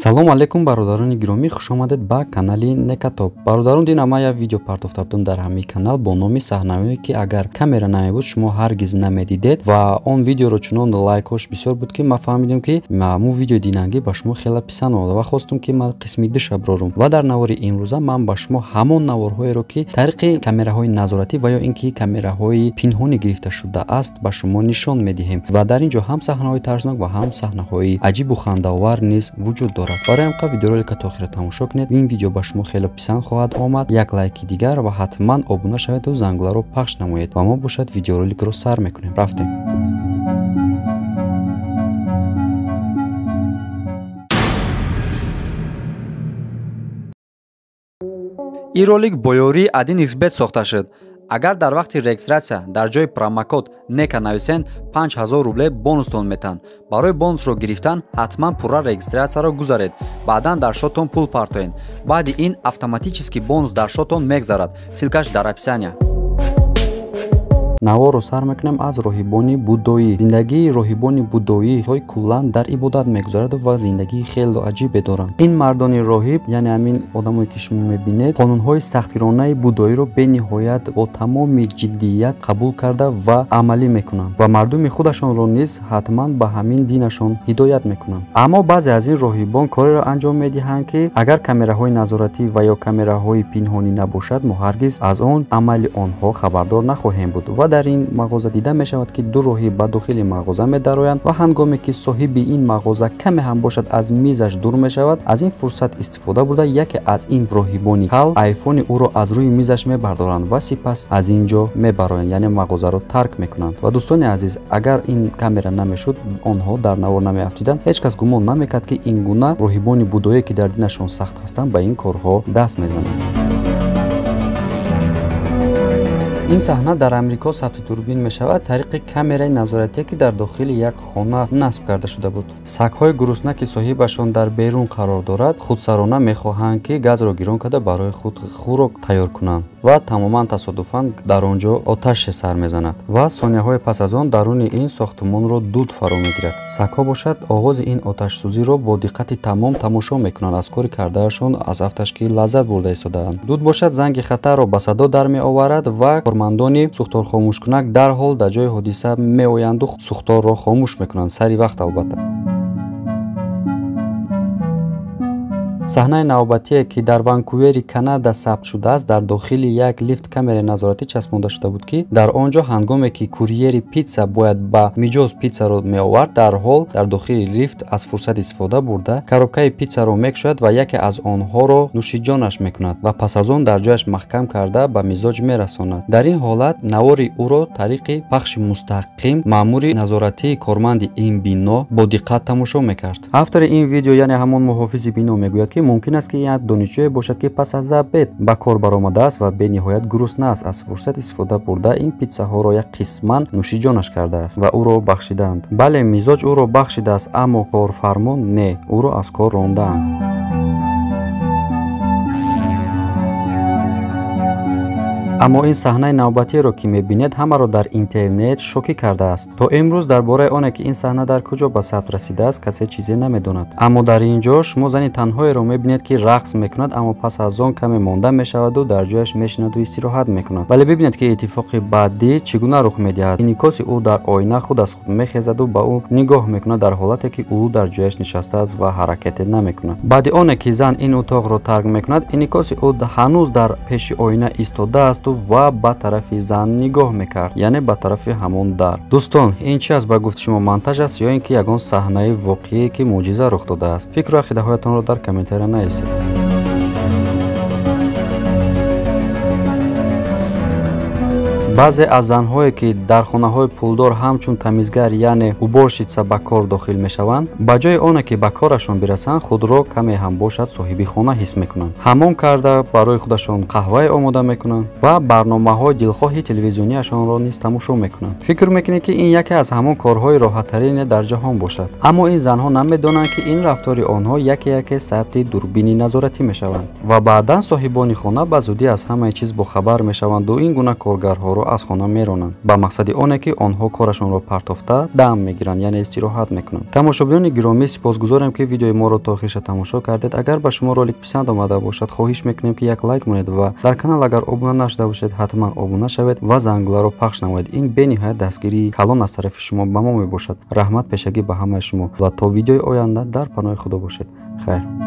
Салом алейкум, бародарони гиромӣ, хуш омадед ба канали Некатоп. Бародарон, дина ман як видео партофта будам дар ҳамин канал бо номи саҳнаҳое, ки агар камера намебуд, шумо ҳаргиз намедидед, ва он видеоро чунон лайкҳош бисёр буд, ки ман фаҳмидам, ки ҳамун видеои динангӣ ба шумо хеле писанд омада ва хостум, ки ман қисми душа бирорум. Ва дар навори имрӯза ман ба шумо ҳамон наворҳоеро, ки тариқи камераҳои назоратӣ ва ё ин ки камераҳои пинҳонӣ гирифта шудааст, ба шумо нишон медиҳем. Ва дар ин ҷо ҳам саҳнаҳои тарснок ва ҳам саҳнаҳои аҷибу хандаовар низ вуҷуд дорад. Барои ҳамқа видеоролика то охира тамошо кунед. Ин видео ба шумо хеле писанд хоҳад омад. Як лайки дигар ва ҳатман обуна шаведу зангуларо пахш намоед. Ва мо бошад видеороликро сар мекунем. Рафтем. Ин ролик бо ёрии 1xBet сохта шуд. Агар дар вақти регистратсия дар ҷои промокод НЕКА нависен, 5000 рубле бонустон метаҳанд. Барои бонусро гирифтан ҳатман пурра регистратсияро гузаред, баъдан дар шотон пул партоед. Баъди ин автоматически бонус дар шотон мегзарад. Ссылкаш дар описания. Наворро сар мекунем аз роҳибони буддоӣ. Зиндагии роҳибони буддоиҳои куллан дар ибодат мегузарад ва зиндагии хеле аҷибе доранд. Ин мардони роҳиб, яъне ҳамин одамое, ки шумо мебинед, қонунҳои сахтгиронаи буддоиро бениҳоят бо тамоми ҷиддият қабул карда ва амалӣ мекунанд ва мардуми худашонро низ ҳатман ба ҳамин динашон ҳидоят мекунанд. Аммо баъзе аз ин роҳибон кореро анҷом медиҳанд, ки агар камераҳои назоратӣ ва ё камераҳои пинҳонӣ набошад, мо ҳаргиз аз он амали онҳо хабардор нахоҳем буд. Ва дар ин мағоза дида мешавад, ки ду роҳиб ба дохили мағоза медароянд ва ҳангоме ки соҳиби ин мағоза каме ҳам бошад аз мизаш дур мешавад, аз ин фурсат истифода бурда яке аз ин роҳибони кал айфони ӯро аз рӯи мизаш мебардоранд ва сипас аз ин ҷо мебароянд, яъне мағозаро тарк мекунанд. Ва дӯстони азиз, агар ин камера намешуд, онҳо дар навор намеафтиданд. Ҳеҷ кас гумон намекард, ки ин гуна роҳибони буддое, ки дар динашон сахт ҳастанд, ба ин корҳо даст мезананд. Ин саҳна дар Амрико сабти дурбин мешавад тариқи камераи назоратие, ки дар дохили як хона насб карда шуда буд. Сагҳои гурусна, ки соҳибашон дар берун қарор дорад, худсарона мехоҳанд, ки газро гирон карда барои худ хӯрок тайёр кунанд ва тамоман тасодуфан дар он ҷо оташе сар мезанад ва сонияҳои пас аз он даруни ин сохтумонро дуд фаро мегирад. Сагҳо бошад оғози ин оташсӯзиро бо диққати тамом тамошо мекунанд, аз кори кардаашон аз афташ ки лаззат бурда истодаанд. Дуд бошад занги хатарро ба садо дар меоварад ва кормандони сӯхторхомӯшкунак дарҳол дар ҷои ҳодиса меоянду сӯхторро хомӯш мекунанд, сари вақт албатта. Саҳнаи навбатие, ки дар Ванкувери Канада сабт шудааст, дар дохили як лифт камераи назоратӣ часпонда шуда буд, ки дар он ҷо ҳангоме ки курьери питса бояд ба миҷоз питсаро меовард, дарҳол дар дохили лифт аз фурсат истифода бурда коробкаи питсаро мекушояд ва яке аз онҳоро нӯшиҷонаш мекунад ва пас аз он дар ҷояш маҳкам карда ба мизоҷ мерасонад. Дар ин ҳолат навори ӯро тариқи пахши мустақим маъмури назоратии корманди ин бино бо диққат тамошо мекард. Автори ин видео, яъне ҳамон муҳофизи бино, мегӯяд, ки мумкин аст, ки як донишҷӯе бошад, ки пас аз обед ба кор баромадааст ва бениҳоят гурусна аст, аз фурсат истифода бурда ин питсаҳоро як қисман нӯшиҷонаш кардааст ва ӯро бахшидаанд. Бале, мизоҷ ӯро бахшидааст, аммо корфармо не, ӯро аз кор рондаанд. Аммо ин саҳнаи навбатиеро, ки мебинед, ҳамаро дар интернет шокӣ кардааст. То имрӯз дар бораи оне, ки ин саҳна дар куҷо ба сабт расидааст, касе чизе намедонад. Аммо дар ин ҷо шумо зани танҳоеро мебинед, ки рақс мекунад, аммо пас аз он каме монда мешаваду дар ҷояш мешинаду истироҳат мекунад. Вале бибинед, ки иттифоқи баъдӣ чӣ гуна рух медиҳад. Инъикоси ӯ дар оина худ аз худ мехезаду ба ӯ нигоҳ мекунад, дар ҳолате ки ӯ дар ҷояш нишастааст ва ҳаракате намекунад. Баъди оне ки зан ин утоқро тарк мекунад, инъикоси ӯ ҳанӯз дар пеши оина истодааст ва ба тарафи зан нигоҳ мекард, яъне ба тарафи ҳамон дар. Дӯстон, ин чи аст ба гуфти шумо? Монтаж аст ё ин ки ягон саҳнаи воқеие, ки мӯъҷиза рух додааст? Фикру ақидаҳоятонро дар комментария нависед. Баъзе аз занҳое, ки дар хонаҳои пулдор ҳамчун тамизгар, яъне уборщица ба кор дохил мешаванд, ба ҷои оне ки ба корашон бирасанд, худро каме ҳам бошад соҳиби хона ҳис мекунанд. Ҳамом карда барои худашон қаҳвае омода мекунанд ва барномаҳои дилхоҳи телевизионияшонро низ тамошо мекунанд. Фикр мекунед, ки ин яке аз ҳамон корҳои роҳаттарине дар ҷаҳон бошад. Аммо ин занҳо намедонанд, ки ин рафтори онҳо яке-яке сабти дурбини назоратӣ мешаванд ва баъдан соҳибони хона ба зудӣ аз ҳамаи чиз бохабар мешаванду ин гуна коргарҳоро аз хона меронанд, ба мақсади оне ки онҳо корашонро партофта дам мегиранд, яъне истироҳат мекунанд. Тамошобинони гиромӣ, сипосгузорем, ки видеои моро то охирша тамошо кардед. Агар ба шумо ролик писанд омада бошад, хоҳиш мекунем, ки як лайк монед ва дар канал агар обуна нашуда бошед, ҳатман обуна шавед ва зангуларо пахш намоед. Ин бениҳоят дастгирии калон аз тарафи шумо ба мо мебошад. Раҳмат пешагӣ ба ҳамаи шумо ва то видеои оянда дар паноҳи Худо бошед. Хайр.